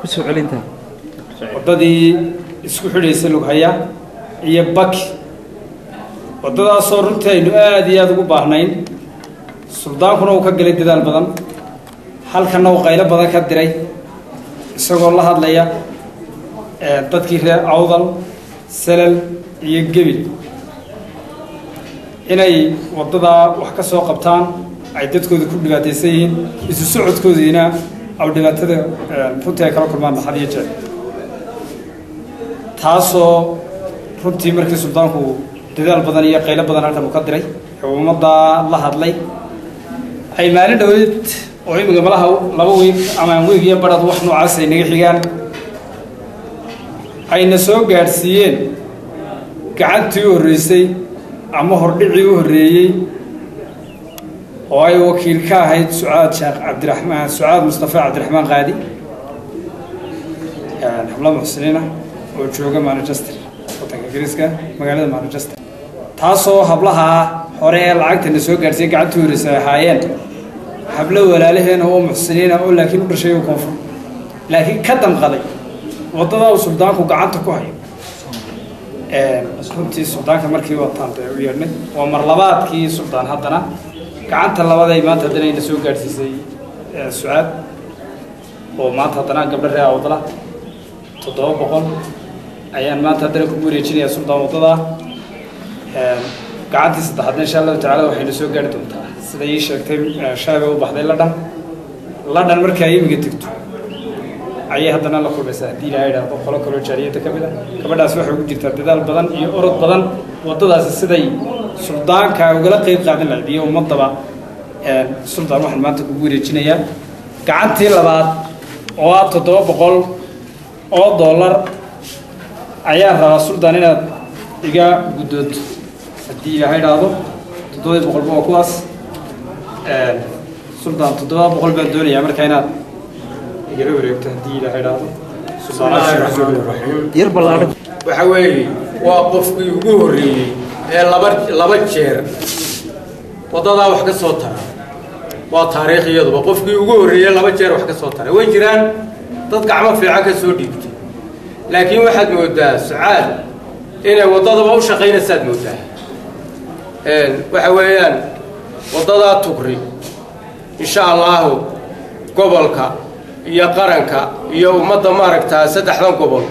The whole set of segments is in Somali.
Ku soo celinta waddadii isku xidhaysay Lughaya iyo Baki, waddadaasoo runtii aynu aada iyo aada ugu baahnayn. Suldaankuna uu ka galay dadaal badan, halkanna uu qaylo badan ka diray, isagoo la hadlaya dadkii reer Awdal, Selal iyo Gebil inay waddadaa wax ka soo qabtaan, ay dadkooda ku dhibaataysan yihiin, isu socodkoodiina aw dhibaatada runtii ay kala kulmaan had iyo jeer. Taasoo runtii markii suldaanku dadaal badan iyo qaylo badan halkan uu ka diray ee ummaddaa la hadlay, ay maalin dhaweyd oo imika malaha 2 wiig ama wiig iyo barhad wax noocaas ay naga xigaan ayna soo gaadhsiiyeen gacantii u horreysay ama hordhicii u horreeyey oo ay wakiil ka ahayd Sucaad Sheekh Cabdiraxmaan, Sucaad Mustafa Cabdiraxmaan Qaadi, habla muxsiniina oo jooga Manchester, waddanka Ingiriiska, magaalada Manchester, taasoo hablaha hore ee lacagtana soo gaadhsiiyey gacantii u horreysay ay ahaayeen hablo walaalaheena oo muxsiniina oo laakiin u dhashay koonfur, laakiin ka damqaday waddada uu suldaanku gacanta ku hayo. Runtii suldaanka markii wataan dee u yeedhnay, waa mar labaadkii suldaan, haddana gacanta labaday maanta haddana ina soo gaadhsiisay Sucaad, oo maanta haddana gabdho reer Awdala 700 ayaan maanta haddana kugu wareejinayaa suldaan waddadaa. Gacantii saddexaadna insha Allahu tacaala waxayna soo gaari doontaa, sida ii sheegtay, shalay bay u baxday Ladhan. Ladhan markii ay imiga tegto ayay haddana la kulmaysaa, haddii Ilahay idhaahdo, qolo kaloo jaaliyadda ka mid a. Gabadhaas waxay ugu jirtaa dadaal badan iyo orod badan waddadaasi siday suldaanka ugala qeyb qaadan lahayd iyo ummadaba. Suldaan, waxaan maanta kugu wareejinayaa gacantii labaad oo ah $700 ayaan rabaa suldaan inaad iga guddoonto, haddii Ilaahay idhaahdo. 700-ba waa kuwaas suldaan. 700 baan doonayaa marka inaad igala wareegto, haddii Ilaahay idhaahdo. Yar ballaadhan. Waxa weeye waa qofkii ugu horreeyey ee laba jeer waddadaa wax ka soo tara. Waa taariikh iyaduba, qofkii ugu horreeyey laba jeer wax ka soo tara. Way jiraan dad gacmo fiican ka soo dhiibtay, laakiin waxaad moodaa Sucaad inay waddadaba u shaqaynaysaad moodaa. Waxa weeyaan waddadaa Tugri insha Allahu gobolka iyo qaranka iyo ummadda maaragtaa saddexdan gobol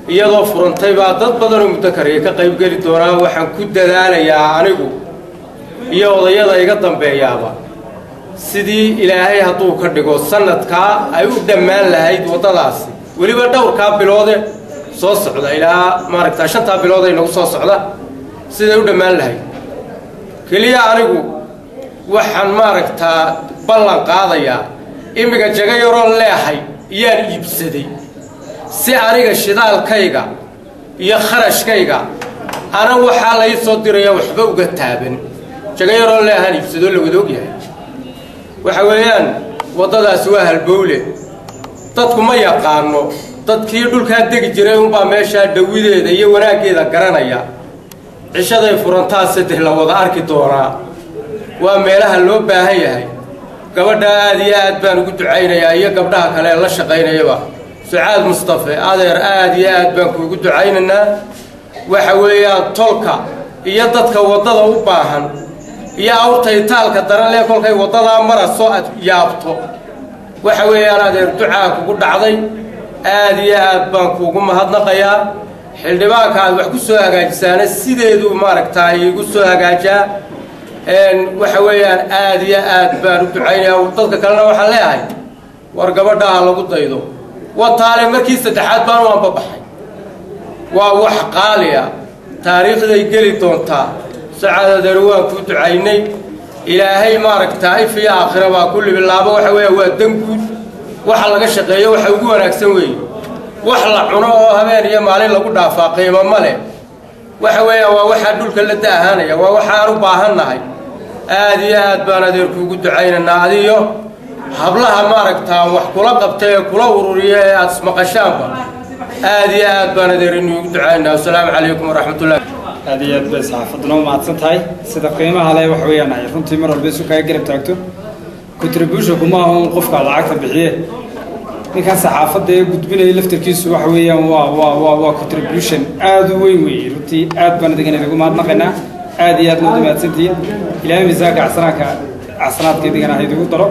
iyadoo furantay baa dad badanoo muddo kariya ka qaybgeli doonaa. Waxaan ku dadaalayaa anigu iyo odayada iga dambeeyaaba sidii Ilaahay hadduu ka dhigo sanadkaa ay u dhammaan lahayd waddadaasi, weliba dhowrkaa biloode soo socda ilaa maaragtaa shantaa bilood ay nagu soo socda siday u dhammaan lahayd. Keliya anigu waxaan maaragtaa ballan qaadayaa, imiga jago yaroon leehay iyaan iibsaday si aniga shidaalkayga iyo kharashkayga ana waxaa lai soo diraya waxba uga taaban. Jago yaroon leehaan iibsadoo la wada ogyahay. Waxa weeyaan waddadaasi waa halbowle, dadku ma yaqaano. Dadkii dhulkaa degi jiray unbaa meeshaa dhawideeda iyo wanaaggeeda garanaya. Cishaday furantaa saddex la wada arki doonaa. Waa meelaha loo baahan yahay. Gabadha aad iyo aad baan ugu ducaynayaa iyo gabdhaha kale ee la shaqaynayaba. Sucaad Mustafe, adeer, aad iyo aad baan kuugu ducaynaynaa. Waxa weeyaan tolka iyo dadka waddada u baahan iyo awrta itaalka daran lee kolkay waddadaa maraso aad yaabto. Waxa weeyaan adeer, ducaa kugu dhacday, aad iyo aad baan kuugu mahadnaqayaa. Xildhibaanka aad wax ku soo hagaajisaana sideeduu maaragtaa iigu soo hagaajaa. Waxa weeyaan aad iyo aad baan u ducaynayaa. Dadka kalena waxaan leeyahay, war gabadhaha lagu daydo. Wataale markii saddexaad baan u anbabaxay. Waa wax qaaliya, taariikhday geli doontaa. Sacaad, adeer, waan kuu ducaynay. Ilaahay maaragtaa if iyo aakhira baa kulli bilaabo. Waxa weeya waa dan guud waxa laga shaqeeyo, waxa ugu wanaagsan weeye. Wax la cuno oo habeen iyo maalin lagu dhaafaa qiimo ma leh. Waxa weeyaan waa waxaa dhulka la da'ahaanaya, waa waxaan u baahannahay. Aad iyo aad baan adeer kuugu ducaynaynaa, adiyo hablaha maaragtaa wax kula qabta ee kula ururiya ee aada ismaqashaanba. Aad iyo aad baan adeer inuugu ducaynaynaa. Wasalaamu calaykum waraxmatullah. Aad iyo aad bay saxaafaduna u mahadsan tahay sida qiimaha leh waxa weeyaan ay runtii mar walba isu kaga garab taagto. Contributionku ma aha un qofka lacagta bixiye. Ninkan saxaafadda ee gudbinaya laftarkiisu waxa weeyaan waa contribution aada u weyn weeye. Runtii aad baan idigan idigu mahadnaqaynaa, aad iyo aad nood mahadsantihiin. Ilaahay miisaanka xasanaadka xasanaadka idigana ha idigu daro.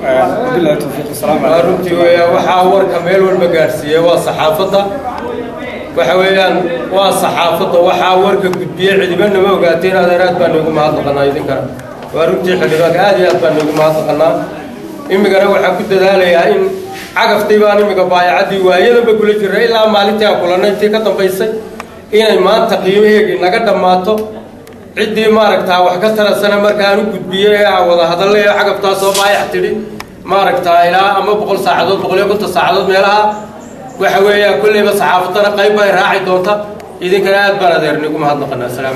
Wabillahi tawfiiq, wasalaamu Waa calaykum. Runtii weeyaan waxaa warka meel walba gaadhsiiyey waa saxaafadda. Waxa weeyaan waa saxaafadda waxaa warka gudbiyey, cidibana ma ogaateen. Adeer, aad baan iigu mahadnaqanaa idinkana. Waa runtii xildhibaanka, aad iyo aad baan iigu mahadnaqanaa. Imigana waxaan ku dadaalayaa in cagaftii baan imiga baayacaddii waayadanba kula jirnay ilaa maalintii aan kulannay intii ka dambaysay inay maanta qiimaheegii naga dhammaato. Ciddii maaragtaa wax ka tarasana markaan u gudbiyey ee aan wada hadallay ee cagaftaasoo baayac tidhi maaragtaa ilaa ama 100 saacadood, 150 saacadood meelaha. Waxa weeyaan kolleyba saxaafaddana qayb bay raaci doonta. Idinkana aad baan adeer nigu mahadnaqanaa. Salaam.